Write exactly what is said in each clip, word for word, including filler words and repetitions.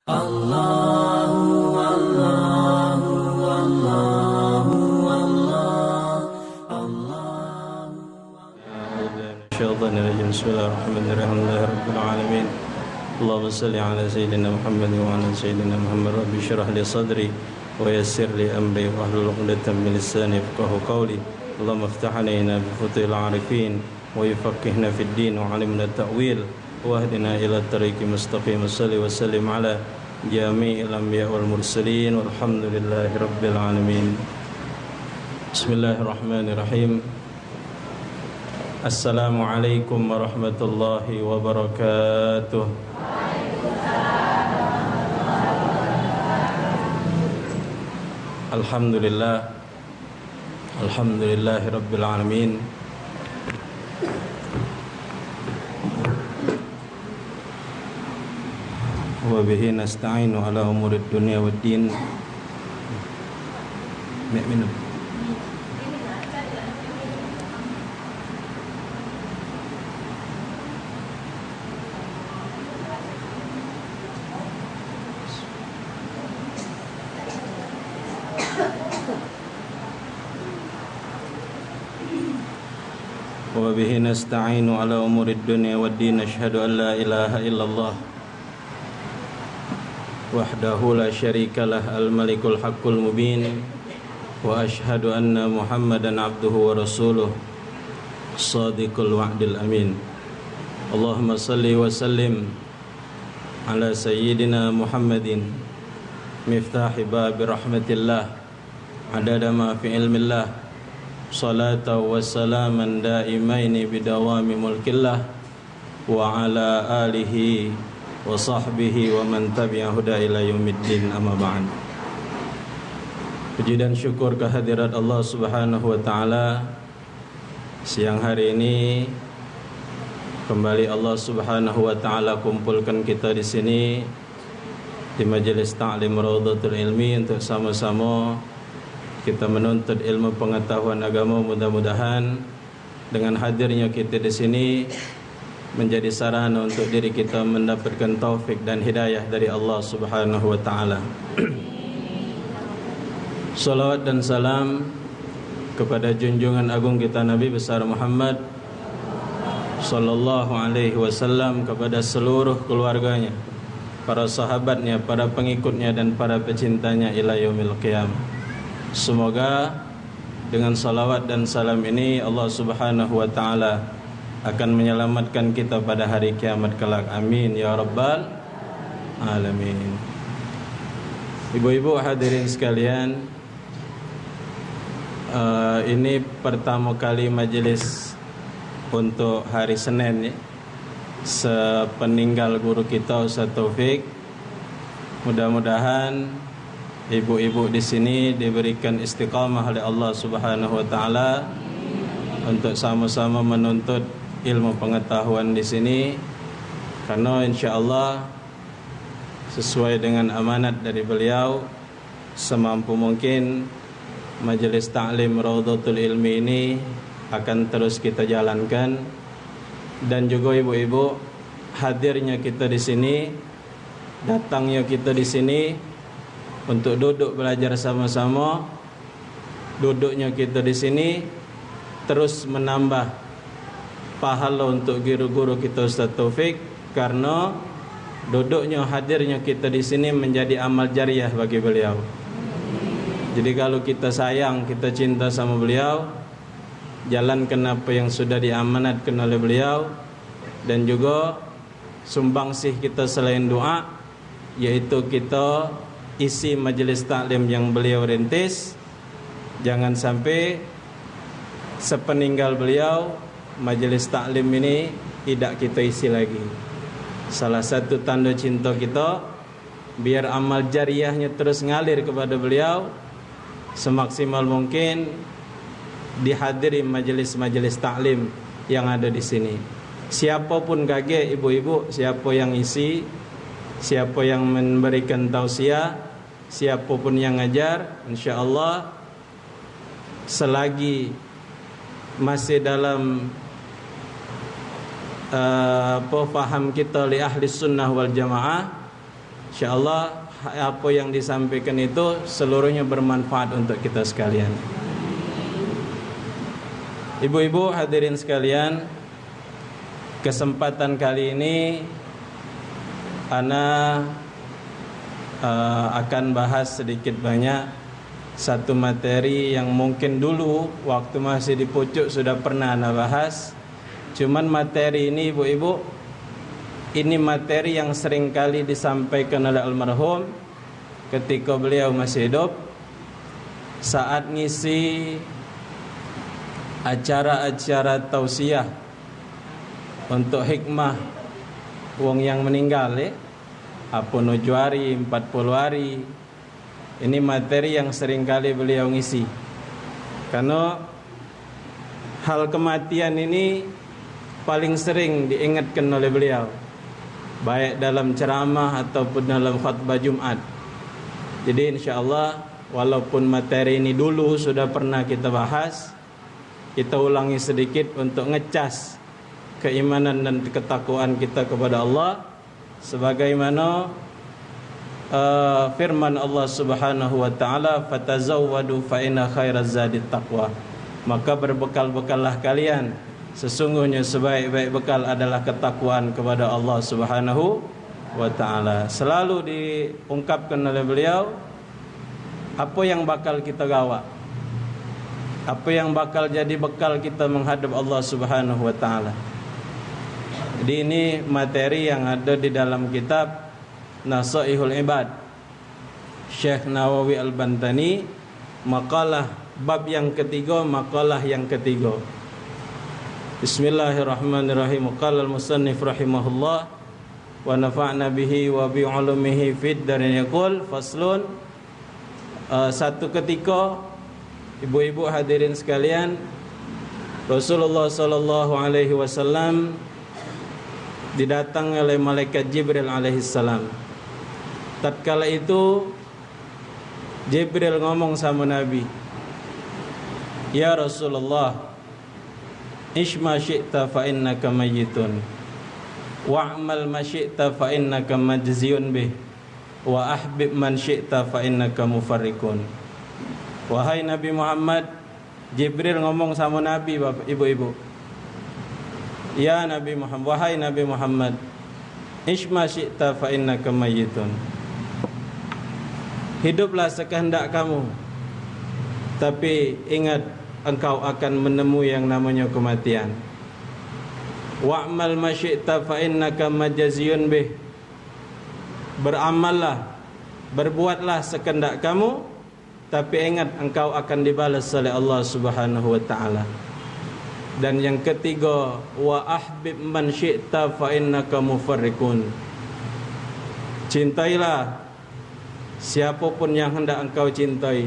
Allahu, Allahu, Allahu, Allah, Allahu. الشيطان الرجيم. بسم الله الرحمن الرحيم. الحمد لله رب العالمين. اللهم صل على سيدنا محمد وعلى سيدنا محمد. رب اشرح لي صدري ويسر لي أمري واحلل عقدة من لساني يفقهوا قولي. اللهم افتح علينا بفتوح العارفين ويفقهنا في الدين وعلمنا التأويل واهدنا إلى الطريق المستقيم. وصل وسلم على جميع الأنبياء والمرسلين والحمد لله رب العالمين. بسم الله الرحمن الرحيم. السلام عليكم ورحمة الله وبركاته. الحمد لله. الحمد لله رب العالمين. وبه نستعين على أمور الدنيا والدين. Mek minum. وبه نستعين على أمور الدنيا والدين. أشهد أن لا إله إلا الله وحده لا شريك له، الملك الحق المبين، وأشهد أن محمدا عبده ورسوله، صادق الوعد الأمين. اللهم صل وسلم على سيدنا محمد مفتاح باب رحمة الله، عدد ما في علم الله، صلاة وسلاما دائمين بدوام ملك الله، وعلى آله وصحبه ومن تبع هدى إلى يوم الدين، أما بعد. Puji dan syukur kehadirat Allah Subhanahu wa Ta'ala. Siang hari ini, kembali Allah Subhanahu wa Ta'ala kumpulkan kita di sini, di Majelis Taklim Raudhatul Ilmi, untuk sama-sama kita menuntut ilmu pengetahuan agama. Mudah-mudahan dengan hadirnya kita di sini, menjadi sarana untuk diri kita mendapatkan taufik dan hidayah dari Allah Subhanahu wa Ta'ala. Salawat dan salam kepada junjungan agung kita, Nabi besar Muhammad sallallahu alaihi wasallam, kepada seluruh keluarganya, para sahabatnya, para pengikutnya, dan para pecintanya ila yaumil qiyam. Semoga dengan salawat dan salam ini, Allah Subhanahu wa Ta'ala akan menyelamatkan kita pada hari kiamat kelak. Amin ya rabbal alamin. Ibu-ibu hadirin sekalian, eh, ini pertama kali majelis untuk hari Senin, ya, sepeninggal guru kita, Ustaz Taufik. Mudah-mudahan ibu-ibu di sini diberikan istiqamah oleh Allah Subhanahu wa Ta'ala untuk sama-sama menuntut ilmu pengetahuan di sini, karena insya Allah, sesuai dengan amanat dari beliau, semampu mungkin Majelis Taklim Raudhatul Ilmi ini akan terus kita jalankan. Dan juga ibu-ibu, hadirnya kita di sini, datangnya kita di sini untuk duduk belajar sama-sama, duduknya kita di sini terus menambah pahala untuk guru-guru kita, Ustaz Taufik, karena duduknya, hadirnya kita di sini menjadi amal jariah bagi beliau. Jadi, kalau kita sayang, kita cinta sama beliau, jalankan apa yang sudah diamanatkan oleh beliau, dan juga sumbangsih kita selain doa, yaitu kita isi majelis taklim yang beliau rintis. Jangan sampai sepeninggal beliau, majelis taklim ini tidak kita isi lagi. Salah satu tanda cinta kita, biar amal jariahnya terus ngalir kepada beliau, semaksimal mungkin dihadiri majelis-majelis taklim yang ada di sini. Siapapun kagek, ibu-ibu, siapa yang isi, siapa yang memberikan tausiah, siapapun yang ngajar, insya Allah, selagi masih dalam, eh, apa, faham kita li ahli sunnah wal jamaah, Insyaallah, apa yang disampaikan itu seluruhnya bermanfaat untuk kita sekalian. Ibu-ibu hadirin sekalian, kesempatan kali ini ana, eh, akan bahas sedikit banyak satu materi yang mungkin dulu waktu masih di pucuk sudah pernah ana bahas. Cuman materi ini, ibu-ibu, ini materi yang sering kali disampaikan oleh almarhum ketika beliau masih hidup, saat ngisi acara-acara tausiah untuk hikmah wong yang meninggal, ya. Apa nuju hari, empat puluh hari. Ini materi yang sering kali beliau ngisi. Karena hal kematian ini paling sering diingatkan oleh beliau, baik dalam ceramah ataupun dalam khutbah Jumat. Jadi, insyaallah, walaupun materi ini dulu sudah pernah kita bahas, kita ulangi sedikit untuk ngecas keimanan dan ketakwaan kita kepada Allah, sebagaimana, eh, firman Allah Subhanahu wa taala, "Fatazawwadu fa inna khairaz zadit taqwa." Maka berbekal-bekallah kalian, sesungguhnya sebaik-baik bekal adalah ketakwaan kepada Allah Subhanahu wa taala. Selalu diungkapkan oleh beliau, apa yang bakal kita gawa, apa yang bakal jadi bekal kita menghadap Allah Subhanahu wa taala. Jadi, ini materi yang ada di dalam kitab Nasaihul Ibad, Syekh Nawawi Al-Bantani, makalah, bab yang ketiga, makalah yang ketiga. Bismillahirrahmanirrahim. Qala al-musannif rahimahullah, wa nafa'na bihi wa bi ulumihi fid darain. Yaqul, faslun, eh, satu ketika, ibu-ibu hadirin sekalian, Rasulullah sallallahu alaihi wasallam didatangi oleh malaikat Jibril alaihissalam. Tatkala itu, Jibril ngomong sama Nabi, "Ya Rasulullah, ish ma syi'ta fa innaka mayyitun, wa'mal ma syi'ta fa innaka majziyun bih, wa ahbib man syi'ta fa innaka mufarriqun." Wahai Nabi Muhammad, Jibril ngomong sama Nabi, Bapak, Ibu-ibu. "Ya Nabi Muhammad, wahai Nabi Muhammad, ish ma syi'ta fa innaka mayyitun." Hiduplah sekehendak kamu, tapi ingat, engkau akan menemui yang namanya kematian. "Wa'mal ma syi'ta fa innaka majziyun bih." Beramallah, berbuatlah sekehendak kamu, tapi ingat, engkau akan dibalas oleh Allah Subhanahu wa taala. Dan yang ketiga, "Wa ahbib man syi'ta fa innaka mufarriqun." Cintailah siapa pun yang hendak engkau cintai,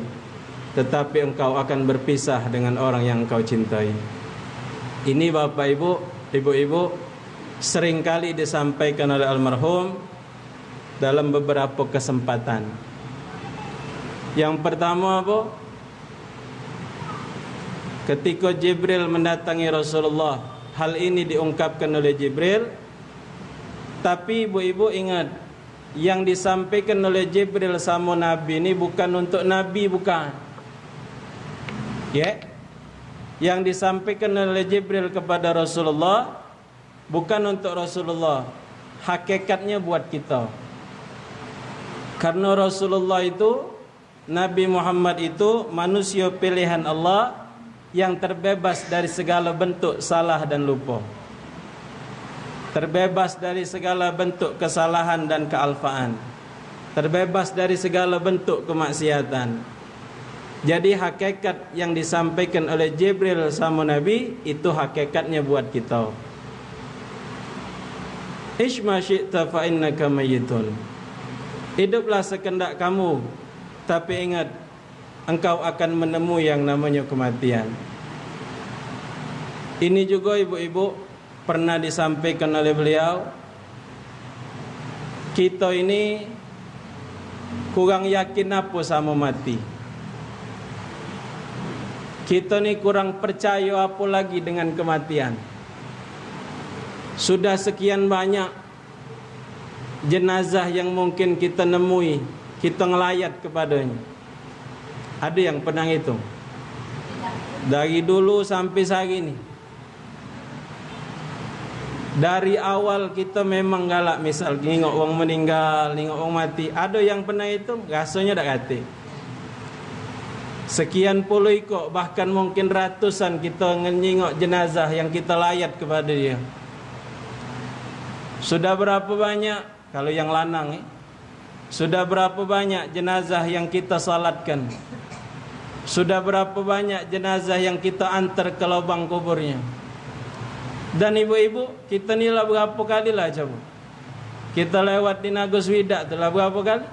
tetapi engkau akan berpisah dengan orang yang engkau cintai. Ini, Bapak Ibu, Ibu-ibu, seringkali disampaikan oleh almarhum dalam beberapa kesempatan. Yang pertama apa? Ketika Jibril mendatangi Rasulullah, hal ini diungkapkan oleh Jibril. Tapi ibu-ibu ingat, yang disampaikan oleh Jibril sama Nabi ni bukan untuk Nabi, bukan. Ya. Yang disampaikan oleh Jibril kepada Rasulullah bukan untuk Rasulullah, hakikatnya buat kita. Karena Rasulullah itu, Nabi Muhammad itu manusia pilihan Allah yang terbebas dari segala bentuk salah dan lupa. Terbebas dari segala bentuk kesalahan dan kealfaan. Terbebas dari segala bentuk kemaksiatan. Jadi, hakikat yang disampaikan oleh Jibril sama Nabi, itu hakikatnya buat kita. "Ish ma syi'ta fa innaka mayyitun." Hiduplah sekendak kamu, tapi ingat, engkau akan menemui yang namanya kematian. Ini juga, ibu-ibu, pernah disampaikan oleh beliau, kita ini kurang yakin apa sama mati. Kita ni kurang percaya apa lagi dengan kematian. Sudah sekian banyak jenazah yang mungkin kita nemui, kita ngelayat kepadanya? Ada yang pernah ngitung? Dari dulu sampai sehari ni. Dari awal kita memang galak, misal ningok wong meninggal, ningok wong mati. Ada yang pernah ngitung? Rasanya dak katik. Sekian puluh ikok, bahkan mungkin ratusan kita nge-, nyingok jenazah yang kita layat kepada dia. Sudah berapa banyak, kalau yang lanang, eh, sudah berapa banyak jenazah yang kita salatkan? Sudah berapa banyak jenazah yang kita antar ke lubang kuburnya? Dan ibu-ibu, kita ni lah berapa kali lah coba? Kita lewat di Nagus Widak tu lah berapa kali?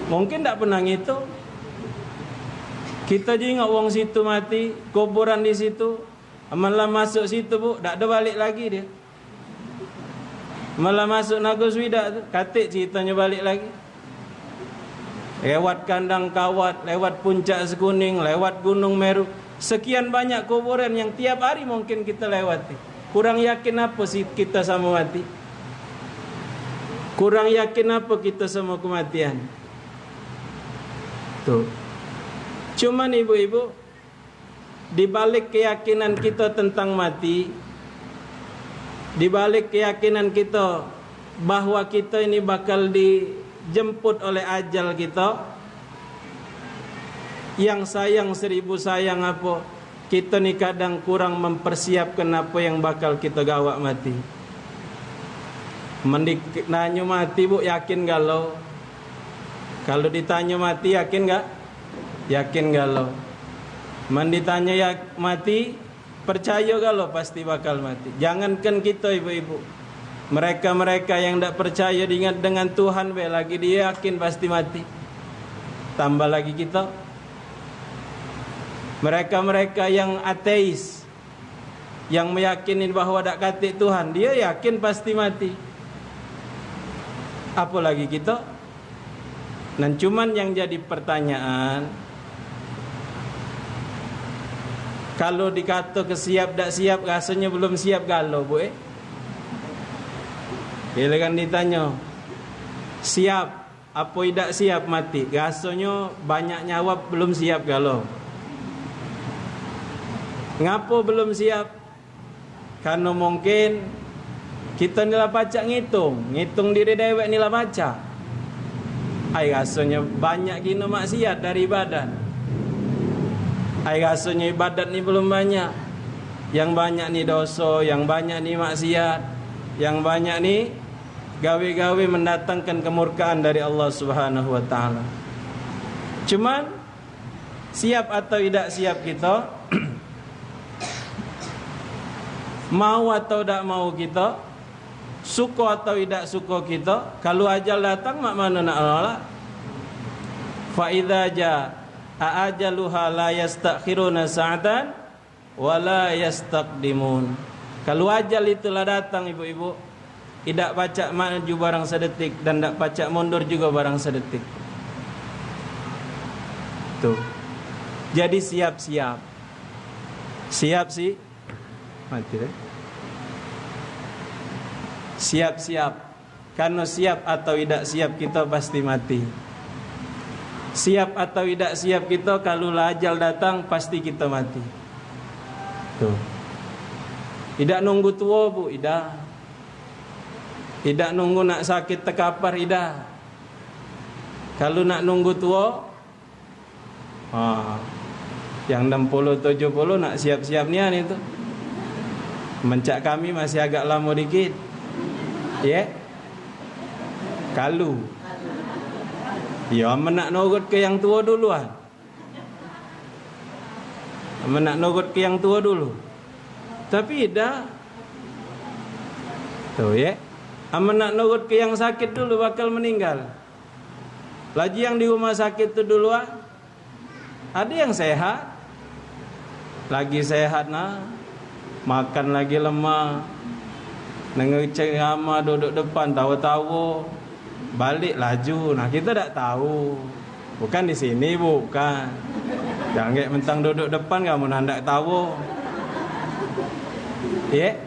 Mungkin dak pernah ngitung. Kita jingok wong situ mati, kuburan di situ. Amen lah masuk situ, Bu, dak ada balik lagi dia. Amen lah masuk Nagus Widak tu, katik ceritanya balik lagi. Lewat Kandang Kawat, lewat Puncak Sekuning, lewat Gunung Meru. Sekian banyak kuburan yang tiap hari mungkin kita lewati. Kurang yakin apa sih kita sama mati? Kurang yakin apa kita sama kematian? Tuh. Cuman ibu-ibu, di balik keyakinan kita tentang mati, di balik keyakinan kita bahwa kita ini bakal dijemput oleh ajal kita, yang sayang seribu sayang apa, kita ni kadang kurang mempersiapkan apa yang bakal kita gawak mati. Men di-, nanyo mati, Bu, yakin galo? Kalau ditanyo mati, yakin gak? Yakin galo. Men ditanyo ya-, mati, percayo galo pasti bakal mati. Jangankan kita, ibu-ibu. Mereka-mereka yang dak percayo dengan, dengan Tuhan be, lagi dia yakin pasti mati. Tambah lagi kita. Mereka-mereka yang ateis, yang meyakini bahwa dak katik Tuhan, dia yakin pasti mati. Apalagi kita. Nah, cuman yang jadi pertanyaan, kalau dikato ke siap dak siap, rasanya belum siap galo, Bu, eh. Giliran ditanyo, siap apo idak siap mati? Rasonyo banyak nyawab belum siap galo. Ngapo belum siap? Karno mungkin kito ni la pacak ngitung, ngitung diri dewek ni la pacak. Ai, rasonyo banyak gino maksiat dari ibadat. Ai, rasonyo ibadat ni belum banyak. Yang banyak ni doso, yang banyak ni maksiat, yang banyak ni gawe-gawe mendatangkan kemurkaan dari Allah Subhanahu wa Ta'ala. Cuman, siap atau idak siap kito, mau atau dak mau kito, suko atau idak suko kito, kalu ajal datang, mak mano nak nolak? Fa idza jaa ajaluha la yastakhiruna sa'atan wala yastaqdimun. Kalu ajal itu la datang, ibu-ibu, idak pacak maju barang sedetik dan dak pacak mundur jugo barang sedetik. Tuh. Jadi siap-siap. Siap sih. Mati deh. Siap-siap. Karno siap atau idak siap, kito pasti mati. Siap atau idak siap kito, kalu la ajal datang, pasti kito mati. Tuh. Idak nunggu tuo, Bu, idak. Idak nunggu nak sakit tekapar, idak. Kalu nak nunggu tuo, Ha, yang enam puluh, tujuh puluh nak siap-siap nian itu. Mencak kami masih agak lamo dikit. Ye? Kalu. Yo, amen nak nurut ke yang tuo duluan. Amen nak nurut ke yang tuo dulu. Tapi dah. Tuh, ye. Amen nak nurut ke yang sakit dulu bakal meninggal. Lagi yang di rumah sakit tu duluan, ada yang sehat, lagi sehat nah, makan lagi lemak, denger ceramah duduk depan tawa-tawa, balik laju. Nah, kita dak tahu. Bukan di sini, bukan. Jangan kayak mentang duduk depan kamu nah ndak tawa. Ye?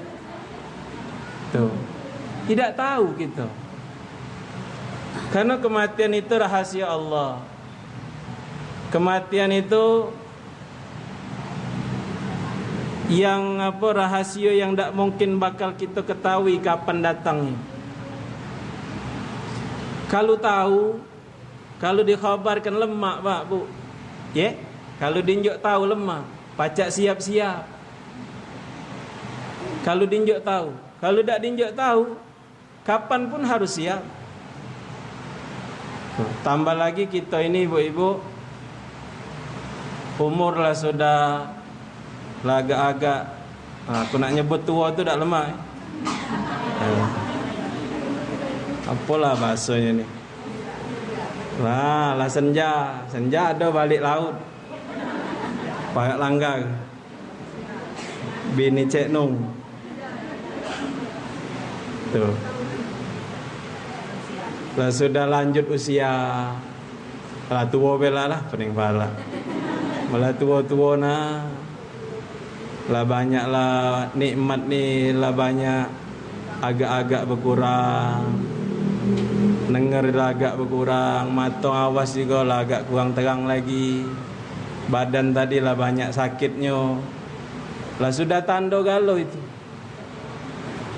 Tuh. Tidak tahu kita. Karena kematian itu rahasia Allah. Kematian itu yang apa, rahasia yang dak mungkin bakal kita ketahui kapan datangnya. Kalau tahu, kalau dikhabarkan lemak, Pak, Bu. Ye? Kalau dinjuk tahu lemak, pacak siap-siap. Kalau dinjuk tahu, kalau dak dinjuk tahu, kapan pun harus siap. Tambah lagi kita ini, ibu-ibu, umur lah sudah lah agak-agak, ha, aku nak nyebut tua tu dak lemak, eh. Eh. Apalah bahasanya ni? Lah, lah senja, senja ada balik laut. Parak langgar. Bini Cek Nung. Tu. Lah sudah lanjut usia. Lah tuo bela lah, pening pala. Malah tuo-tuo nah. Lah banyak lah nikmat ni, lah banyak agak-agak berkurang. Nenger lah agak berkurang, mato awas juga lah agak kurang terang lagi. Badan tadi lah banyak sakitnyo. Lah sudah tando galo itu.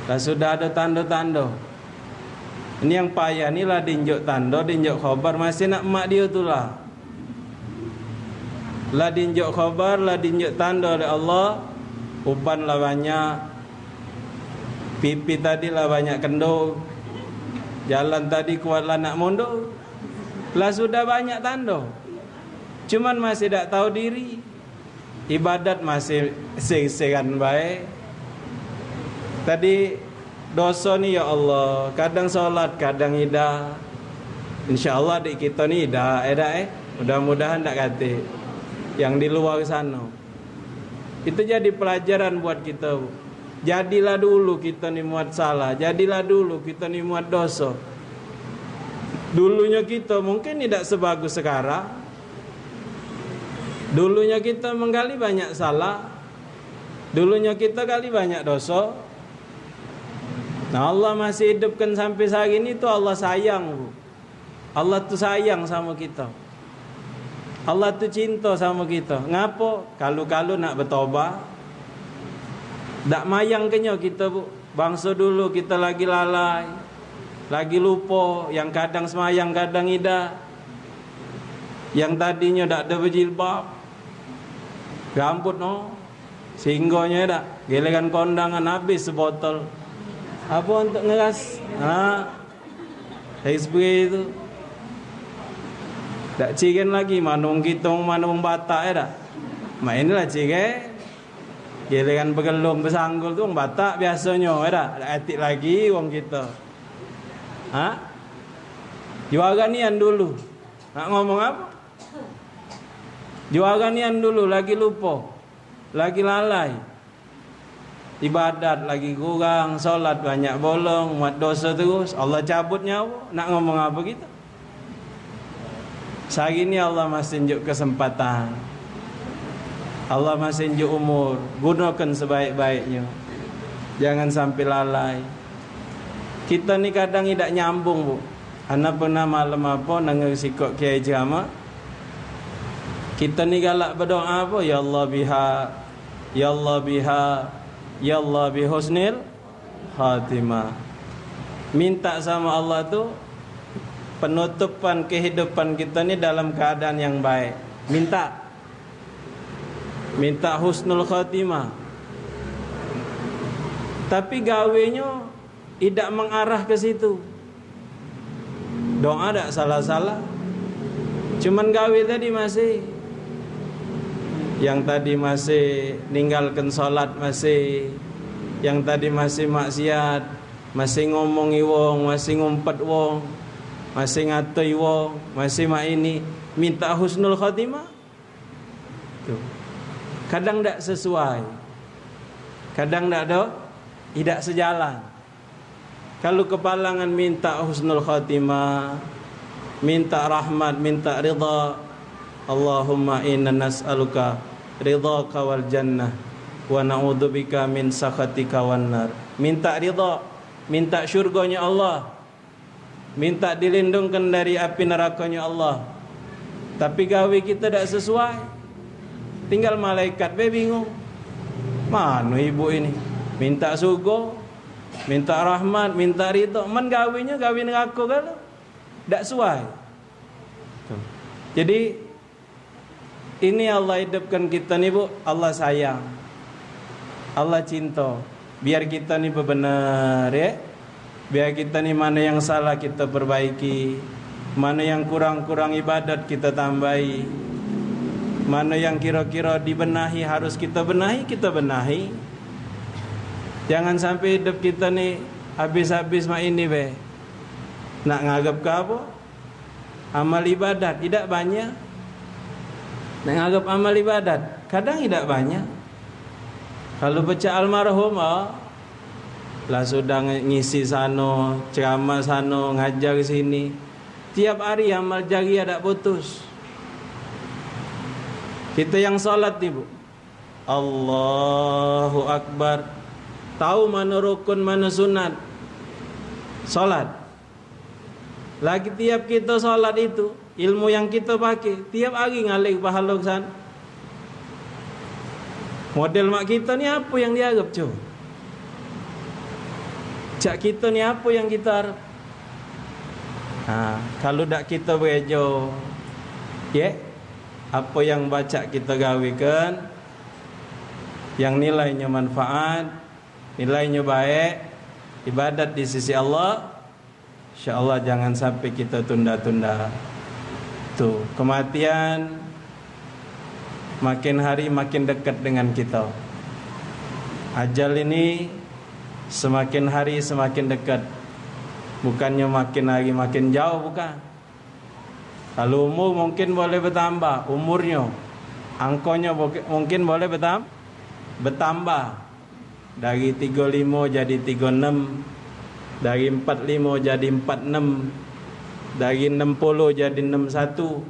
Lah sudah ada tando-tando. Ini yang payah ni lah dinjuk tando, dinjuk khobar, masih nak emak dia tu lah. Lah dinjuk khobar, lah dinjuk tando oleh Allah, uban lah banyak, pipi tadi lah banyak kendor, jalan tadi kuat lah nak mundur. Lah sudah banyak tando. Cuman masih dak tahu diri. Ibadat masih sing-singan bae. Tadi doso ni, ya Allah, kadang solat, kadang idak. Insyaallah dik kita ni idak, eh, dak, eh. Mudah-mudahan dak kate yang di luar sana. Itu jadi pelajaran buat kita, Bu. Jadilah dulu kita ni muat salah, jadilah dulu kita ni muat doso. Dulunyo kita mungkin idak sebagus sekarang. Dulunyo kita menggali banyak salah. Dulunyo kita gali banyak doso. Nah, Allah masih hidupkan sampai sehari ni tu Allah sayang, Bu. Allah tu sayang sama kita. Allah tu cinta sama kita. Ngapo? Kalu-kalu nak betobat. Dak mayang kenyo kita, Bu. Bangso dulu kita lagi lalai, lagi lupo, yang kadang semayang, kadang idak. Yang tadinyo dak ada bejilbab. Gambut, no. Singgonyo dak, giliran kondangan habis sebotol. Apa untuk ngeras? Ha. Hairspray tu. Dak cigen lagi, manung kitong, manung Batak, ya dak? Mak inilah cigen. Giliran begelung besanggul tu wong Batak biasonyo, ya dak? Dak atik lagi wong kita. Ha? Juara nian dulu. Nak ngomong apa? Juara nian dulu, lagi lupo, lagi lalai. Ibadat lagi kurang, solat banyak bolong, muat doso terus, Allah cabut nyawo, nak ngomong apa kita? Sehari ni Allah masih njuk kesempatan. Allah masih njuk umur, gunakan sebaik-baiknyo. Jangan sampai lalai. Kita ni kadang idak nyambung, Bu. Ana pernah malam apa denger sikok kiai ceramah. Kita ni galak berdoa apa? Ya Allah biha, ya Allah biha, ya Allah bi husnil khatimah. Minta sama Allah tu penutupan kehidupan kita ni dalam keadaan yang baik. Minta. Minta husnul khatimah. Tapi gawenyo idak mengarah ke situ. Doa dak salah-salah. Cuman gawe tadi masih. Yang tadi masih ninggalkan salat masih. Yang tadi masih maksiat, masih ngomongi wong, masih ngumpet wong, masih ngatoi wong, masih mak ini, minta husnul khatimah. Tu. Kadang dak sesuai. Kadang dak do, idak sejalan. Kalu kepalangan minta husnul khatimah, minta rahmat, minta ridha, Allahumma inna nas'aluka ridhaka wal jannah wa na'udzubika min sakhatika wan nar. Minta ridha. minta syurgonyo Allah, minta dilindungkan dari api nerakonyo Allah. Tapi gawe kito dak sesuai. Tinggal malaikat be bingung. Mano ibu ini? Minta surgo, minta rahmat, minta ridho. Men gawenyo gawe nerako galo. Dak sesuai. Tuh. Jadi, ini Allah hidupkan kita ni, Bu, Allah sayang. Allah cinta. Biar kita ni bebenar, ya. Biar kita ni mana yang salah kita perbaiki. Mana yang kurang-kurang ibadat kita tambahi. Mana yang kira-kira dibenahi, harus kita benahi, kita benahi. Jangan sampai hidup kita ni habis-habis mak ini be. Nak ngarep ke apa? Amal ibadat idak banyak. Nak ngarep amal ibadat, kadang idak banyak. Kalu pecak almarhum, ah, lah sudah nge-, ngisi sano, ceramah sano, ngajar sini. Tiap hari amal jariah dak putus. Kita yang salat ni, Bu. Allahu Akbar. Tahu mana rukun, mana sunat. Salat. Lagi tiap kita salat itu, ilmu yang kita pakai, tiap hari ngalir pahala ke sana. Model mak kita ni apa yang diharap, cuy? Cak kita ni apa yang kita harap? Ha, kalau dak kita berejo, ye, apa yang bacak kita gawekan, yang nilainyo manfaat, nilainyo baik, ibadat di sisi Allah, insya Allah jangan sampai kita tunda-tunda. Tuh, kematian makin hari makin dekat dengan kita. Ajal ini semakin hari semakin dekat. Bukannya makin hari makin jauh, bukan. Kalu umur mungkin boleh betambah, umurnyo, angkonyo boke-, mungkin boleh betam-, betambah. Dari tigo limo jadi tigo enam, dari empat limo jadi empat enam, dari enam puluh jadi enam satu.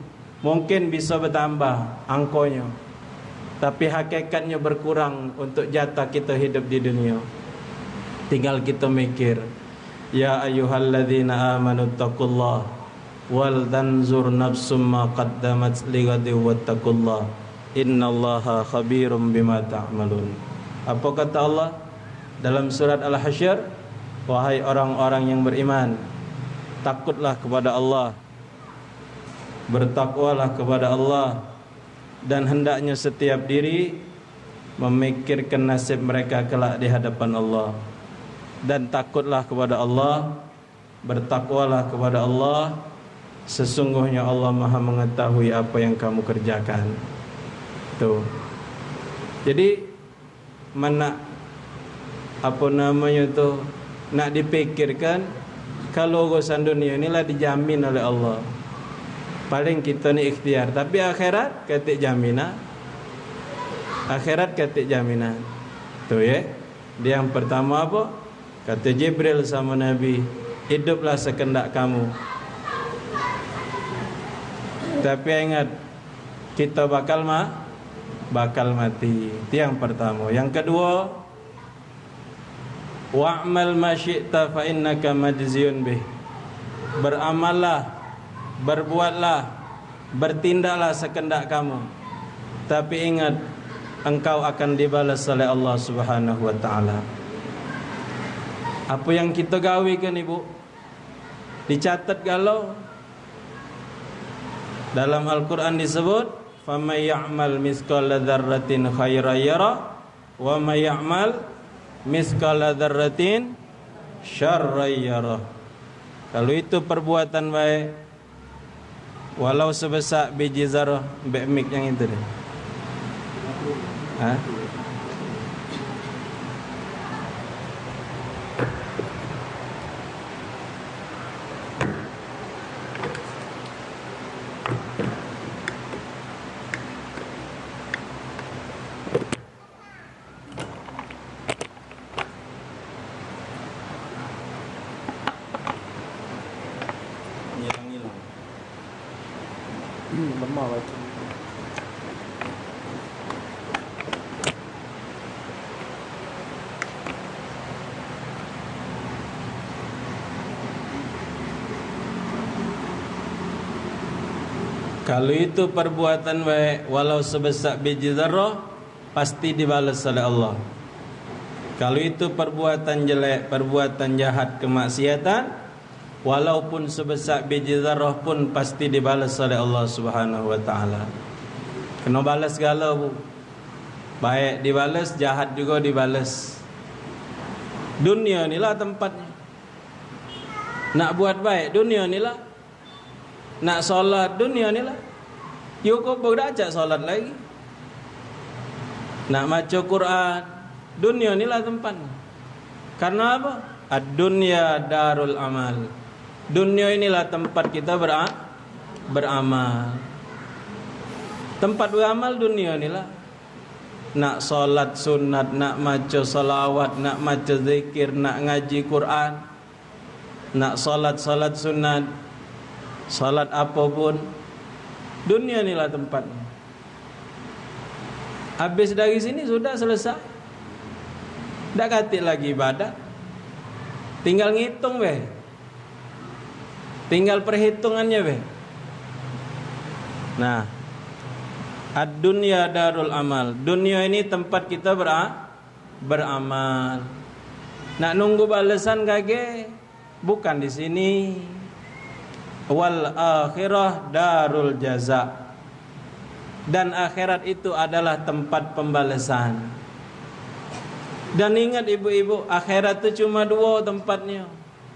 Mungkin bisa betambah angkonyo, tapi hakikatnyo berkurang untuk jatah kita hidup di dunia. Tinggal kita mikir, "Ya ayyuhalladzina amanu taqullah." "Wal tanzur nafsum ma qaddamat lighadin wattaqullah, innallaha khabirum bima ta'malun." Apa kata Allah dalam surat Al-Hasyr? "Wahai orang-orang yang beriman, takutlah kepada Allah, bertakwalah kepada Allah, dan hendaknya setiap diri memikirkan nasib mereka kelak di hadapan Allah, dan takutlah kepada Allah." Bertakwalah kepada Allah, sesungguhnya Allah Maha Mengetahui apa yang kamu kerjakan. Tuh. Jadi, men nak, apa namanya tu, nak dipikirkan, kalau urusan dunia ni lah dijamin oleh Allah. Paling kita ni ikhtiar, tapi akhirat katik jaminan. Akhirat katik jaminan. Tuh, ya. Dia yang pertama apa? Kata Jibril sama Nabi, "Hiduplah sekendak kamu." Tapi ingat, kita bakal ma-, bakal mati. Itu yang pertama. Yang kedua, "Wa'mal ma syi'ta fa innaka majziyun bih." Beramallah, berbuatlah, bertindaklah sekendak kamu. Tapi ingat, engkau akan dibalas oleh Allah Subhanahu wa Ta'ala. Apa yang kita gawekan, Ibu, dicatat galo. Dalam Al-Quran disebut, "Faman ya'mal mithqala dzarratin khairan yarah, wa man ya'mal mithqala dzarratin syarran yarah." Kalau itu perbuatan baik, walau sebesak biji zarah, bek mik yang itu deh. Ha? Ngilang-ngilang. Hmm, lemah baca. Kalu itu perbuatan baik, walau sebesak biji zarrah, pasti dibales oleh Allah. Kalu itu perbuatan jelek, perbuatan jahat, kemaksiatan, walaupun sebesak biji zarrah pun pasti dibales oleh Allah Subhanahu wa Ta'ala. Kena bales segala, Bu. Baik dibales, jahat juga dibales. Dunia ni lah tempatnya. Nak buat baik, dunia ni lah. Nak solat, dunia ni lah. Yo, kobor dak cak solat lagi. Nak maco Quran, dunia ni lah tempat. Karena apa? Ad-dunya darul amal. Dunia inilah tempat kita bera-, beramal. Tempat beramal dunia ni lah. Nak solat sunat, nak maco salawat, nak maco zikir, nak ngaji Quran, nak solat, solat sunat, solat apapun, dunia ni lah tempatnya. Habis dari sini sudah selesai. Dak katik lagi ibadat. Tinggal ngitung be. Tinggal perhitungannya be. Nah, ad-dunya darul amal. Dunia ini tempat kita bera-, beramal. Nak nunggu balesan kage? Bukan di sini. Wal akhirah darul jaza. Dan akhirat itu adalah tempat pembalasan. Dan ingat ibu-ibu, akhirat tu cuma dua tempatnya.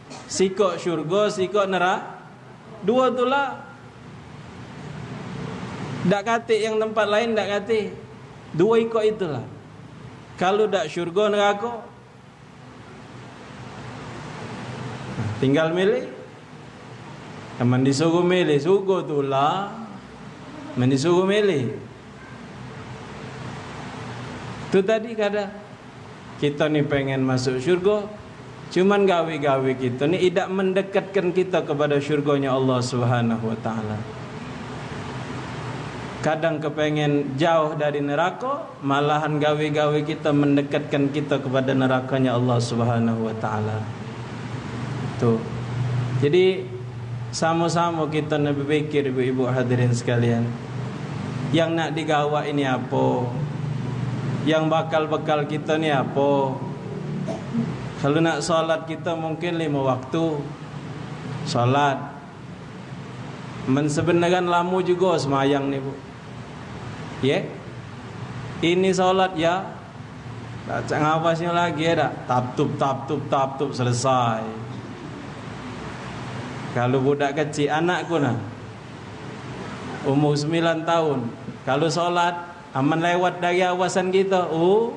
Sikok syurga, sikok neraka. Dua tu lah. Dak katik yang tempat lain, dak katik. Dua ikok itulah. Kalu dak syurga, neraka. Tinggal milih. Amen disuruh milih, syurga tu lah. Amen disuruh milih. Tu tadi kada. Kita ni pengen masuk syurga, cuman gawe-gawe kita ni idak mendekatkan kita kepada syurganya Allah Subhanahu wa Ta'ala. Kadang kepengen jauh dari neraka, malahan gawe-gawe kita mendekatkan kita kepada nerakanya Allah Subhanahu wa Ta'ala. Tu. Jadi, samo-samo kita nak berpikir, ibu-ibu hadirin sekalian. Yang nak digawak ini apa? Yang bakal bekal kita ni apa? Kalau nak solat kita mungkin lima waktu. Solat. Men sebeneran lamo juga semayang ni, Bu. Ye? Ini solat ya. Dak cak ngawasnyo lagi ya dak. Tap tup, tap tup, tap tup, selesai. Kalu budak kecik, anakku nah. Umur sembilan tahun. Kalu solat, amen lewat dari awasan kita. Oh.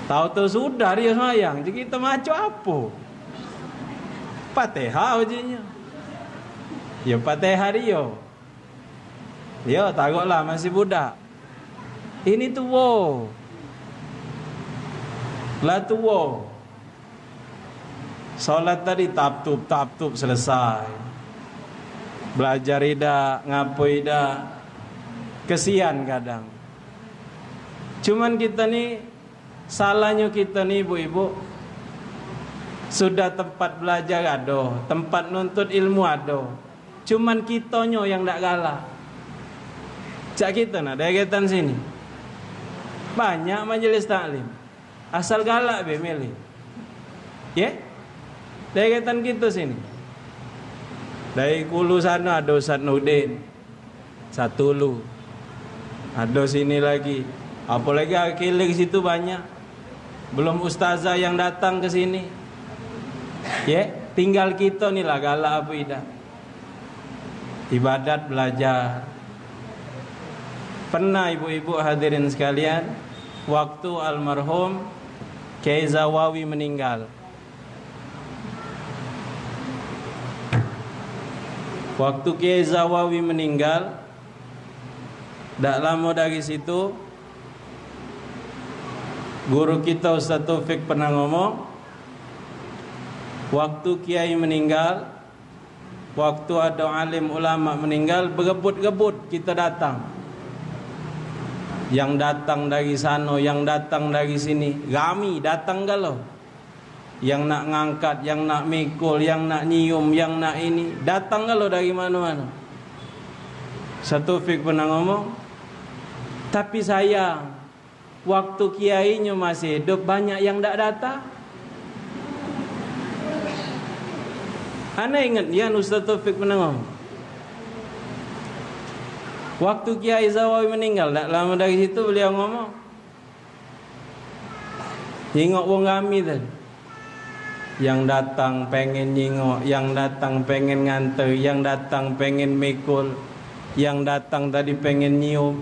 Tau tu sudah dia semayang. Jadi kita maco apa? Fatihah ujinyo. Ya Fatihah dia. Ya, taruklah masih budak. Ini tuo. Lah tuo. Solat tadi tap tup, tap tup, selesai. Belajar idak, ngapoi idak. Kesian kadang. Cuman kita ni, salahnyo kita ni, ibu-ibu, sudah tempat belajar ado, tempat nuntut ilmu ado. Cuman kitonyo yang dak galak. Cak kita nah, deretan sini. Banyak majelis taklim. Asal galak be milih. Ye? Deretan kita sini. Dari Kulu sana ada Ustaz Nurdin. Satulu. Ada sini lagi. Apalagi Akhilir situ banyak. Belum ustazah yang datang ke sini. Ye, tinggal kita ni lah galak apa idak. Ibadat belajar. Pernah ibu-ibu hadirin sekalian, waktu almarhum Kiai Zawawi meninggal. Waktu Kiai Zawawi meninggal, dak lamo dari situ, guru kita Ustaz Taufik pernah ngomong, waktu kiai meninggal, waktu ada alim ulama meninggal, berebut-rebut kita datang. Yang datang dari sana, yang datang dari sini, rami datang galo. Yang nak ngangkat, yang nak mikul, yang nak nyium, yang nak ini, datang galo dari mano-mano. Ustaz Taufik pernah ngomong, tapi sayang, waktu kiainyo masih hidup, banyak yang dak datang. Ana inget nian Ustaz Taufik pernah ngomong. Waktu Kiai Zawawi meninggal, dak lama dari situ beliau ngomong, nyingok wong rami tu. Yang datang pengen nyingok, yang datang pengen nganter, yang datang pengen mikul, yang datang tadi pengen nyium.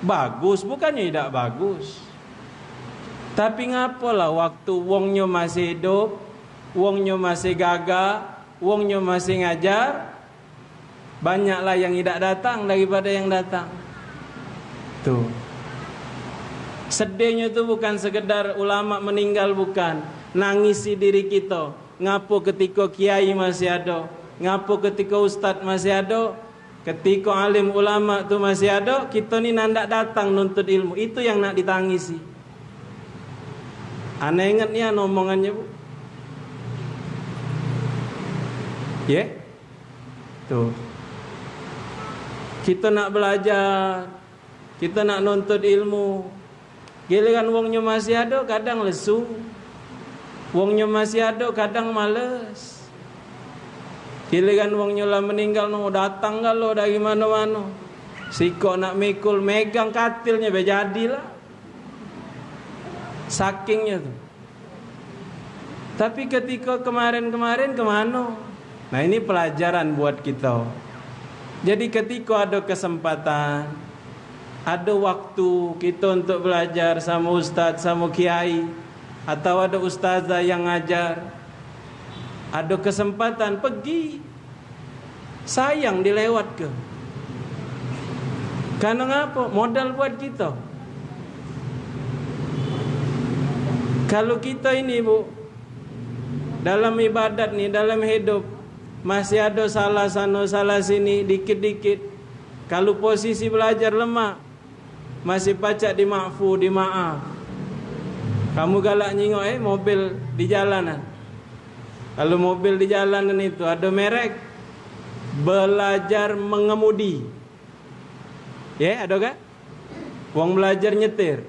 Bagus, bukannyo idak bagus. Tapi ngapolah waktu wongnyo masih hidup, wongnyo masih gagah, wongnyo masih ngajar, banyaklah yang idak datang daripada yang datang. Tu. Sedihnyo tu bukan sekedar ulama meninggal, bukan. Nangisi diri kito. Ngapo ketiko kiai masih ado? Ngapo ketiko ustaz masih ado? Ketiko alim ulama tu masih ado, kito ni nandak datang nuntut ilmu. Itu yang nak ditangisi. Ana inget nian omongannyo, Bu. Ye? Tu. Kito nak belajar, kito nak nuntut ilmu. Giliran wongnyo masih ado, kadang lesu. Wongnyo masih ado, kadang males. Giliran wongnyo lah meninggal, no, datang galo dari mano-mano. Sikok nak mikul, megang katilnyo be jadilah. Sakingnyo tu. Tapi ketiko kemarin-kemarin kemano? Nah, ini pelajaran buat kito. Jadi, ketiko ado kesempatan, ado waktu kito untuk belajar samo ustaz, samo kiai, atau ado ustazah yang ngajar, ado kesempatan, pegi. Sayang dilewatke. Karena ngapo? Modal buat kito. Kalu kito ini, Bu, dalam ibadat ni, dalam hidup, masih ado salah sano, salah sini, dikit-dikit. Kalu posisi belajar lemah, masih pacak dimakfu, dimaaf. Kamu galak nyingok, eh, mobil di jalanan. Kalu mobil di jalanan itu ado merek, belajar mengemudi. Ye, ado kan? Wong belajar nyetir.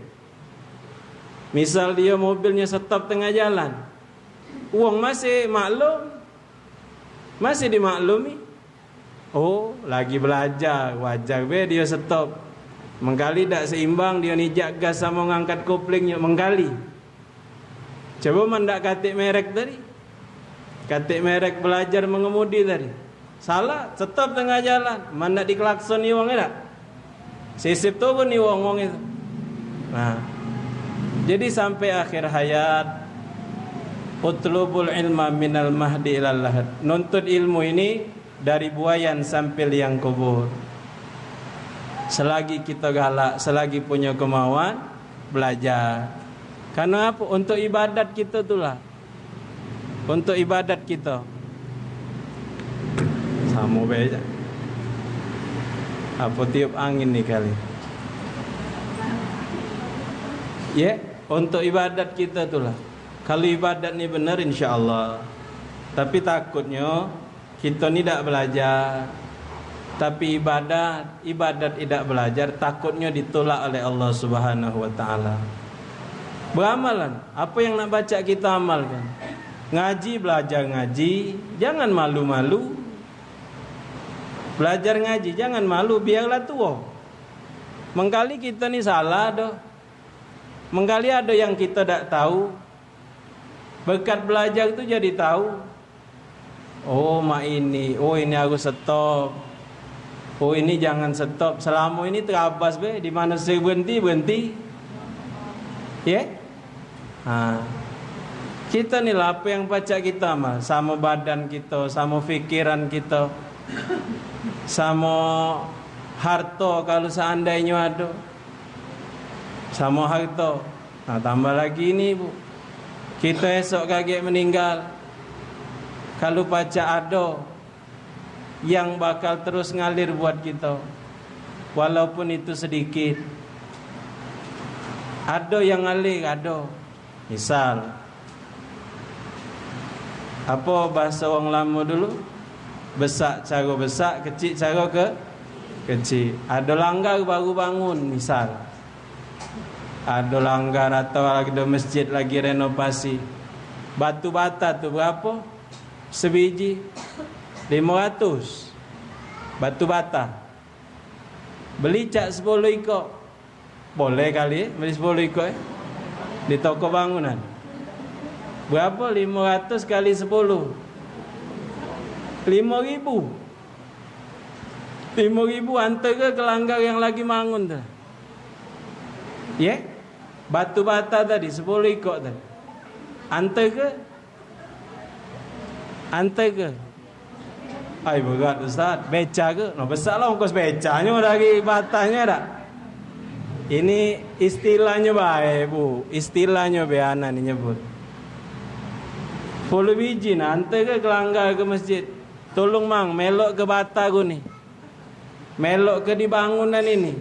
Misal dio mobilnyo stop tengah jalan. Wong masih maklum. Masih dimaklumi. Oh, lagi belajar, wajar be dio stop. Mengkali dak seimbang dio nijak gas samo ngangkat koplingnyo, mengkali. Coba man dak katik merek tadi. Katik merek belajar mengemudi tadi. Salah, stop tengah jalan. Man dak diklakson ni wong dak. Sisip turun ni wong-wong itu. Nah. Jadi sampai akhir hayat, utlubul ilma minal mahdi ilal lahad. Nuntut ilmu ini dari buayan sampai liang kubur. Selagi kita galak, selagi punya kemauan, belajar. Karena apa? Untuk ibadat kita itulah. Untuk ibadat kita. Sama bae. Apa tiup angin ni kali? Ya, untuk ibadat kita itulah. Kalau ibadat ni benar, insya Allah. Tapi takutnya kita ni dak belajar, tapi ibadat, ibadat idak belajar, takutnya ditolak oleh Allah Subhanahu wa Ta'ala. Beramalan, apa yang nak baca kita amalkan. Ngaji, belajar ngaji, jangan malu-malu. Belajar ngaji, jangan malu, biarlah tua. Mengkali kita ni salah doh. Mengkali ada yang kita dak tahu. Berkat belajar tu jadi tahu. Oh, mak ini. Oh, ini harus stop. Oh, ini jangan stop. Selama ini terabas be, di mana saya berhenti, berhenti. Ya? Ha. Kita ni lah apa yang pacak kita amal. Sama badan kita, sama pikiran kita, sama harta kalau seandainya ada. Sama harta. Nah, tambah lagi ni, Bu. Kita esok kagek meninggal. Kalau pacak ada yang bakal terus ngalir buat kita, walaupun itu sedikit. Ada yang ngalir, ada. Misal, apa bahasa orang lama dulu? Besak cara besak, kecil cara ke. Kecik. Ado langgar baru bangun, misal. Ado langgar atau ado masjid lagi renovasi. Batu bata tu berapo? Sebiji limo ratus. Batu bata. Beli cak sepuluh ikok. Boleh kali, eh, beli sepuluh ikok, eh. Di toko bangunan. Berapo? Limo ratus kali sepuluh. Limo ribu. Limo ribu antar ke langgar yang lagi bangun tu. Ye? Batu bata tadi, sepuluh ikok tadi. Antar ke? Antar ke? Ai, berat, Ustaz. Beca ke? Nah, besak lah ongkos becanyo dari batanyo dak? Ini istilahnyo bae, Bu. Istilahnyo be ana ni nyebut. Puluh biji nah, antar ke langgar ke masjid. Tolong, Mang, melok ke bata ku ni. Melok ke di bangunan ini.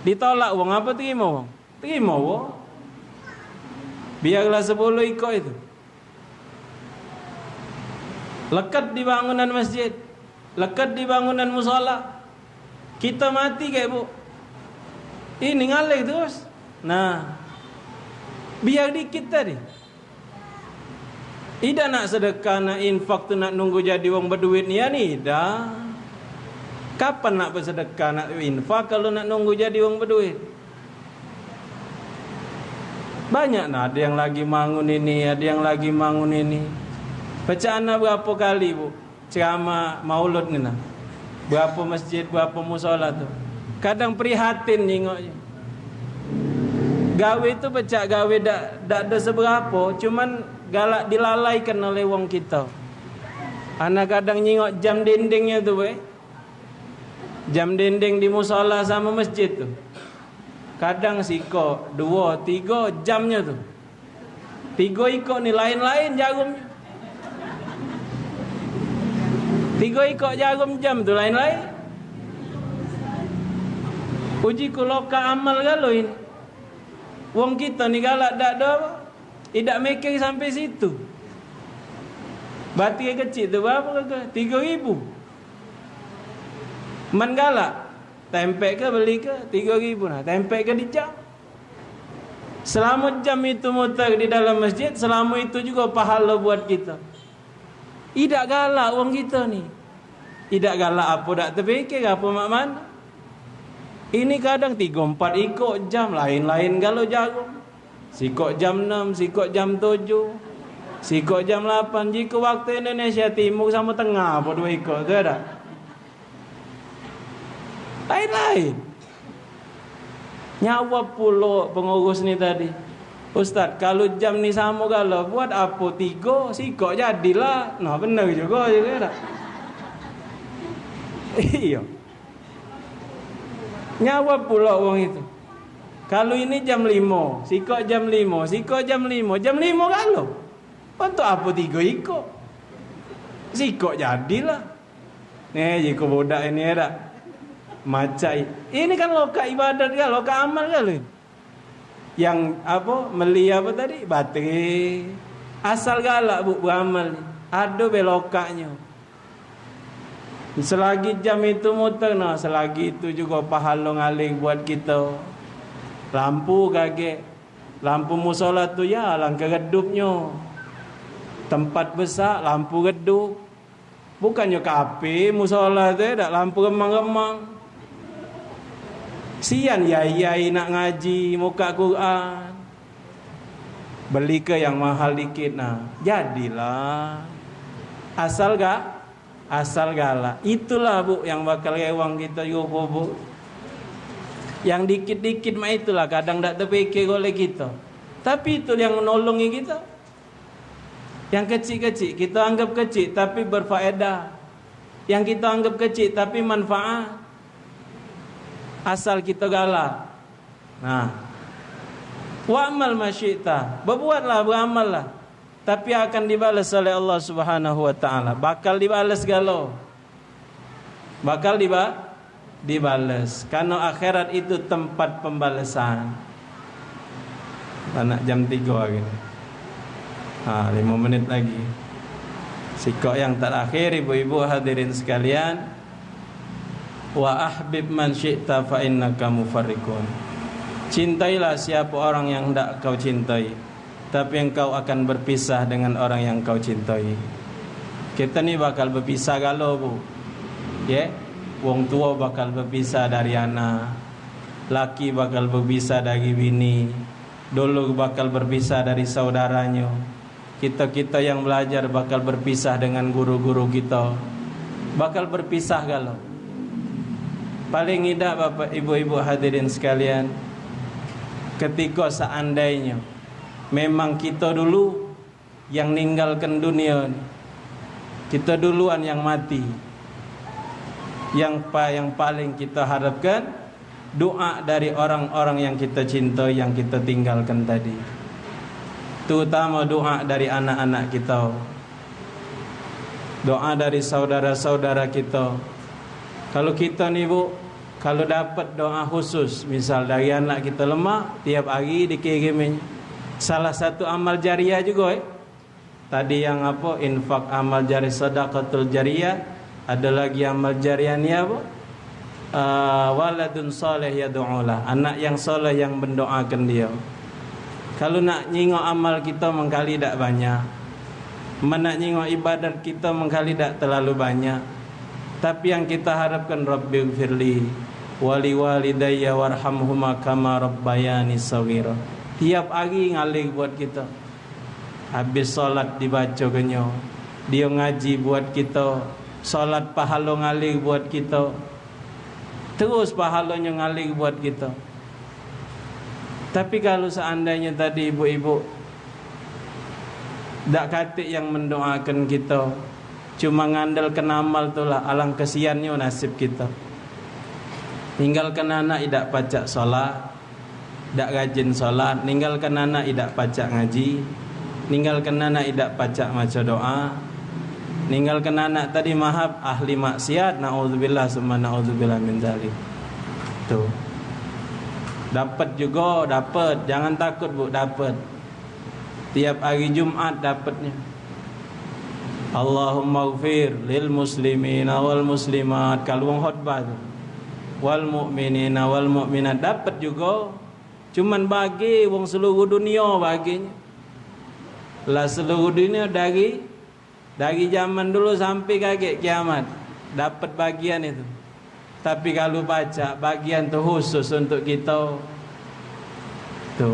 Ditolak wong apo terimo wong? Terimo wong. Biarlah sepuluh ikok itu. Leket di bangunan masjid. Leket di bangunan musala. Kita mati kek, Bu. Ini ngalih terus. Nah. Biar dikit tadi. Idak nak sedekah, nak infak tu nak nunggu jadi wong beduit nian, idak. Kapan nak bersedekah, nak infak kalu nak nunggu jadi wong beduit? Banyak nah, ado yang lagi bangun ini, ado yang lagi bangun ini. Pecah ana berapo kali, Bu? Ceramah maulud ni nah. Berapo masjid, berapo musala tu. Kadang prihatin nyingoknyo. Gawe tu pecak gawe dak, dak ado seberapo, cuman galak dilalaikan oleh wong kito. Ana kadang nyingok jam dindingnyo tu, weh. Jam dinding di musala samo masjid tu. Kadang sikok, duo, tigo jamnyo tu. Tigo ikok ni lain-lain jarum. Tigo ikok jarum jam tu lain-lain. Uji ku lokak amal galo ini. Wong kito ni galak dak do apo? Idak mikir sampe situ. Baterai kecik tu berapo kagak? Tigo ribu. Man galak. Tempek ke beli ke tigo ribu nah. Tempek ke di jam. Selamo jam itu muter di dalam masjid, selamo itu jugo pahalo buat kito. Idak galak wong kito ni. Idak galak apo dak tepikir, apo mak mano. Ini kadang tigo empat ikok jam, lain-lain galo jarum. Sikok jam enam, sikok jam tujuh, sikok jam lapan. Jiko waktu Indonesia Timur samo Tengah apo duo ikok tu dak? Lain-lain. Nyawab pulo pengurus ni tadi, "Ustaz, kalu jam ni samo galo, buat apo tigo, sikok jadilah." Nah, bener jugo, jugo dak? Iyo. Nyawab pulo wong itu, "Kalu ini jam limo, sikok jam limo, sikok jam limo, jam limo galo. Untuk apo tigo ikok? Sikok jadilah." Nih, jiko budak ini dak macai. Ini kan lokak ibadat kan, lokak amal kan, Lin? Yang apo, meli apo tadi? Baterai. Asal galak, Bu, beramal ni. Ado be lokaknyo. Selagi jam itu muter, nah, selagi itu jugo pahalo ngalir buat kito. Lampu kagek. Lampu musola tu ya alangkah redupnyo. Tempat besak, lampu redup. Bukannyo kape musola tu, dak, lampu remang-remang. Sian yai-yai nak ngaji, muka Quran. Beli ke yang mahal dikit, nah. Jadilah. Asal gak, asal galak. Itulah, Bu, yang bakal rewang kito yo, Bu. Yang dikit-dikit mah itulah, kadang dak tepikir oleh kito. Tapi itu yang nolongi kito. Yang kecik-kecik kito anggap kecik tapi berfaedah. Yang kito anggap kecik tapi manfaat. Asal kito galak. Nah. Wa'mal masyi'ta. Berbuatlah, beramallah. Tapi akan dibales oleh Allah Subhanahu wa taala. Bakal dibales galo. Bakal diba-, dibales. Karena akhirat itu tempat pembalasan. Anak jam tiga hari. Ha, lima menit lagi. Sikok yang terakhir, ibu-ibu hadirin sekalian. Wa ahbib man syi'ta fa innaka mufarriqun. Cintailah siapa orang yang hendak kau cintai, tapi engkau akan berpisah dengan orang yang kau cintai. Kita ni bakal berpisah galo, Bu. Ye? Wong tua bakal berpisah dari anak. Laki bakal berpisah dari bini. Dulu bakal berpisah dari saudaranyo. Kita-kita yang belajar bakal berpisah dengan guru-guru kita. Bakal berpisah galo. Paling idak, Bapak, Ibu-ibu hadirin sekalian, ketika seandainyo memang kita dulu yang ninggalkan dunia ni, kita duluan yang mati, yang pa-, yang paling kita harapkan doa dari orang-orang yang kita cintai, yang kita tinggalkan tadi. Terutama doa dari anak-anak kita. Doa dari saudara-saudara kita. Kalau kita ni, Bu, kalau dapat doa khusus, misal dari anak kita lemak, tiap hari dikirimin. Salah satu amal jariah juga, eh. Tadi yang apa? Infak, amal jari, sedekatul jariyah. Ada lagi amal jariah ni apa? Ah, waladun saleh yad'ulah, anak yang soleh yang mendoakan dia. Kalau nak nyingok amal kita mengkali dak banyak, men nak nyingok ibadat kita mengkali dak terlalu banyak, tapi yang kita harapkan, Rabbighfirli wali walidayya warhamhuma kama rabbayani shaghira. Tiap hari ngalir buat kita. Habis solat dibacokenyo, dio ngaji buat kito, solat pahalo ngalir buat kito, terus pahalonyo ngalir buat kito. Tapi kalu seandainyo tadi ibu-ibu dak katik yang mendoakan kito, cuma ngandalkan amal tu lah, alang kesiannyo nasib kito. Ninggalkan anak idak pacak solat, dak rajin solat, ninggalkan anak idak pacak ngaji, ninggalkan anak idak pacak maco doa, ninggalkan anak tadi mahap ahli maksiat, naudzubillah summa naudzubillah min dzalik. Tu. Dapat jugo, dapat. Jangan takut, Bu, dapat. Tiap hari Jumat dapatnyo. Allahummaghfir lil muslimina wal muslimat. Kalu wong khotbah tu. Wal mu'minina wal mu'minat dapat jugo. Cuman bagi wong seluruh dunia baginyo. Lah seluruh dunia dari, dari zaman dulu sampai kagek kiamat dapat bagian itu. Tapi kalu pacak bagian tu khusus untuk kito. Tu.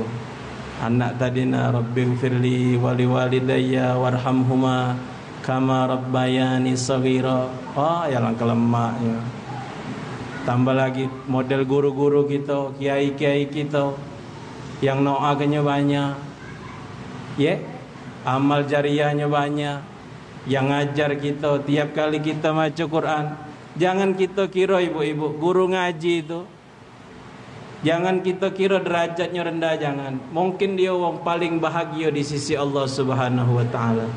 Anak tadi na, "Rabbighfirli wali walidayya warhamhuma kama rabbayani shaghira." Oh, ya langkah lemaknyo. Tambah lagi model guru-guru kito, kiai-kiai kito yang doakannyo banyak. Ye? Amal jariahnyo banyak. Yang ngajar kito tiap kali kito maco Quran. Jangan kito kiro ibu-ibu guru ngaji tu, jangan kito kiro derajatnyo rendah, jangan. Mungkin dio wong paling bahagia di sisi Allah Subhanahu wa taala.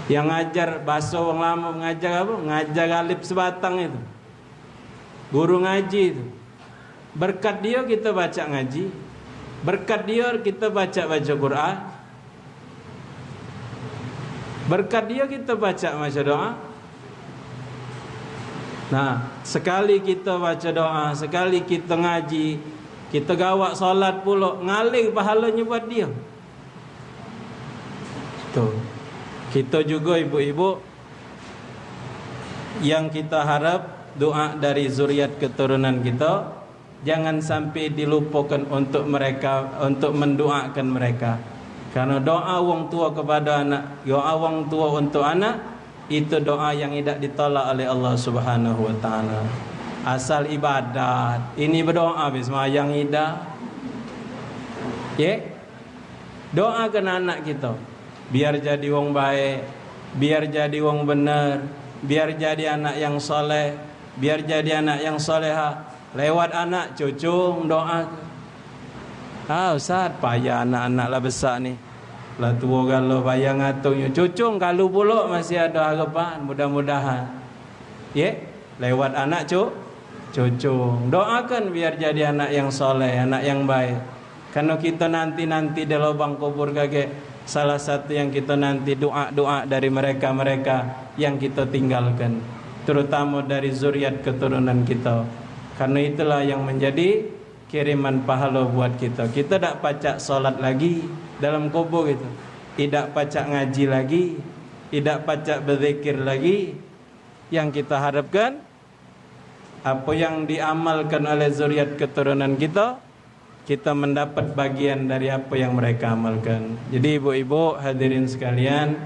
Yang ngajar baso wong lamo, ngajar apa? Ngajar alif sebatang itu. Guru ngaji tu. Berkat dio kito pacak ngaji. Berkat dio kito pacak baco Quran. Berkat dio kito pacak maco doa. Nah, sekali kito baco doa, sekali kito ngaji, kito gawak solat pulo, ngalir pahalonyo buat dio. Tu. Kito jugo ibu-ibu yang kito harap doa dari zuriat keturunan kito, jangan sampai dilupakan untuk mereka, untuk mendoakan mereka. Karena doa wong tua kepada anak, doa wong tua untuk anak, itu doa yang idak ditolak oleh Allah Subhanahu wa taala. Asal ibadat, ini berdoa be semayang idak. Ye? Doakan anak kito biar jadi wong baik, biar jadi wong bener, biar jadi anak yang soleh, biar jadi anak yang solehah. Lewat anak cucu doa. Ah, Ustaz, payah anak-anak lah besak ni. Lah tuo galo payah ngatungnyo. Cucu kalu pulo masih ado harapan, mudah-mudahan. Ye, lewat anak cu-, cucu. Doakan biar jadi anak yang soleh, anak yang baik. Karena kita nanti-nanti di lubang kubur kagek, salah satu yang kita nanti doa-doa dari mereka-mereka yang kita tinggalkan. terutamo dari zuriat keturunan kito. Karno itulah yang menjadi kiriman pahalo buat kito. Kito dak pacak solat lagi dalam kubur itu. Idak pacak ngaji lagi. Idak pacak berzikir lagi. Yang kito harapkan, apo yang diamalkan oleh zuriat keturunan kito, kito mendapat bagian dari apo yang mereka amalkan. Jadi, ibu-ibu, hadirin sekalian,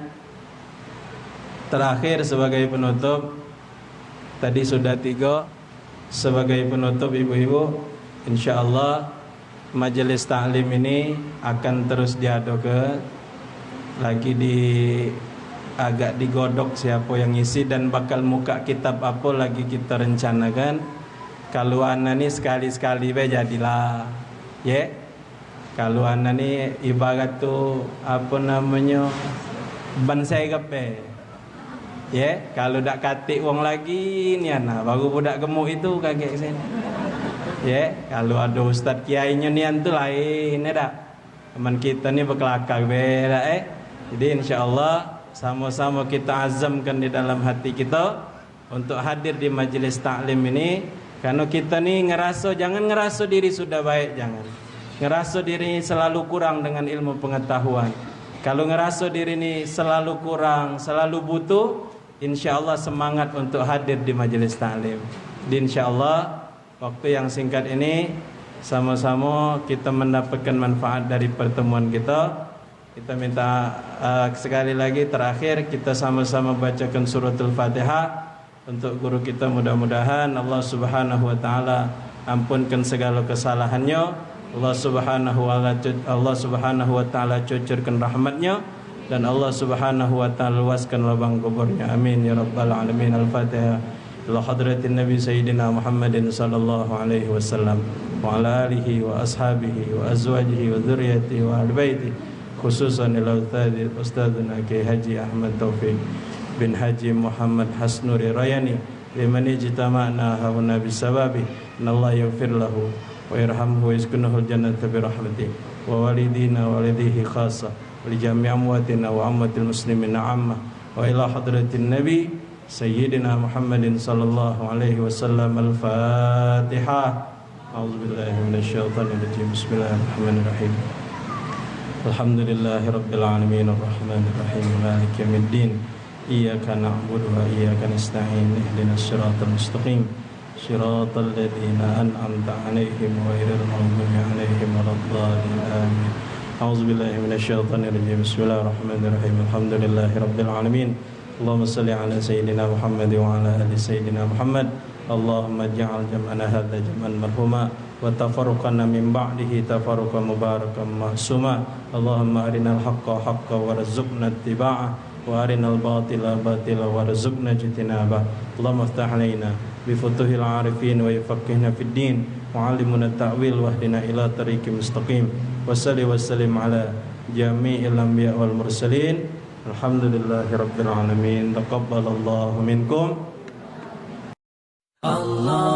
terakhir sebagai penutup, tadi sudah tigo, sebagai penutup, ibu-ibu, insyaallah, majelis taklim ini akan terus diadoke, lagi di, agak digodok siapo yang ngisi dan bakal muka kitab apo lagi kito rencanakan. Kalu ana ni sekali-sekali be jadilah. Ye. Kalu ana ni ibarat tu, apo namonyo, ban serep be. Ye, kalu dak katik wong lagi nian, nah, baru budak gemuk itu kagek sini. Ye, kalu ado ustaz kiainyo nian tu lain, ye dak? Teman kito ni bekelakar be dak, eh? Jadi, insyaallah, samo-samo kito azamkan di dalam hati kito untuk hadir di majelis taklim ini, karno kito ni ngeraso, jangan ngeraso diri sudah baik, jangan. Ngeraso diri selalu kurang dengan ilmu pengetahuan. Kalu ngeraso diri ni selalu kurang, selalu butuh, insyaallah semangat untuk hadir di majelis taklim. Di insyaallah waktu yang singkat ini samo-samo kita mendapatkan manfaat dari pertemuan kita. Kita minta, eh, sekali lagi terakhir kita sama-sama bacakan suratul Fatihah untuk guru kita. Mudah-mudahan Allah Subhanahu wa taala ampunkan segala kesalahannya. Allah Subhanahu wa taala, Allah Subhanahu wa taala cucurkan rahmatnya dan Allah Subhanahu wa taala luaskan lubang kuburnya. Amin ya rabbal alamin. Al-Fatihah. Ila hadratin Nabi Sayyidina Muhammadin sallallahu alaihi wasallam wa ala alihi wa ashabihi wa azwajihi wa dzurriyyatihi wa ahli baitihi, khususan ila Ustadz, Ustadzuna Kiai Haji Ahmad Taufik bin Haji Muhammad Hasnuri Rayani, liman ijtama'na hauna bisababi, anallahu yaghfir lahu wa yarhamhu wa yaskunuhul jannata birahmatihi, wa walidina wa walidihi khassa, wa li jami'i amwatina wa amwatil muslimina amma, wa ila hadratin Nabi Sayyidina Muhammadin sallallahu alaihi wasallam. Al-Fatihah. A'udzubillahi minasyaitonirrajim. Bismillahirrahmanirrahim. Alhamdulillahirabbil alamin, arrahmanirrahim, maliki yaumiddin. Iyyaka na'budu wa iyyaka nasta'in. Ihdinas siratal mustaqim. Siratal ladzina an'amta 'alaihim ghairil maghdubi 'alaihim waladdallin. Amin. A'udzubillahi minasyaitonirrajim. Bismillahirrahmanirrahim. Alhamdulillahirabbil alamin. Allahumma shalli ala sayyidina Muhammad wa ala ali sayyidina Muhammad. Allahumma ij'al jam'ana hadza jam'an marhuma wa tafarruqana min ba'dihi tafarruqan mubarakan ma'suma. Allahumma arinal haqqa haqqa warzuqna ittiba'ah wa arinal batila batila warzuqna ijtinabah. Allahumma iftah alaina bi futuhil arifin wa faqqihna fid din wa 'allimna ta'wil wahdina ila tariqim mustaqim. Wa shalli wa sallim ala jami'il anbiya wal mursalin. Alhamdulillahi rabbil alamin. Taqabbalallahu minkum. Allah.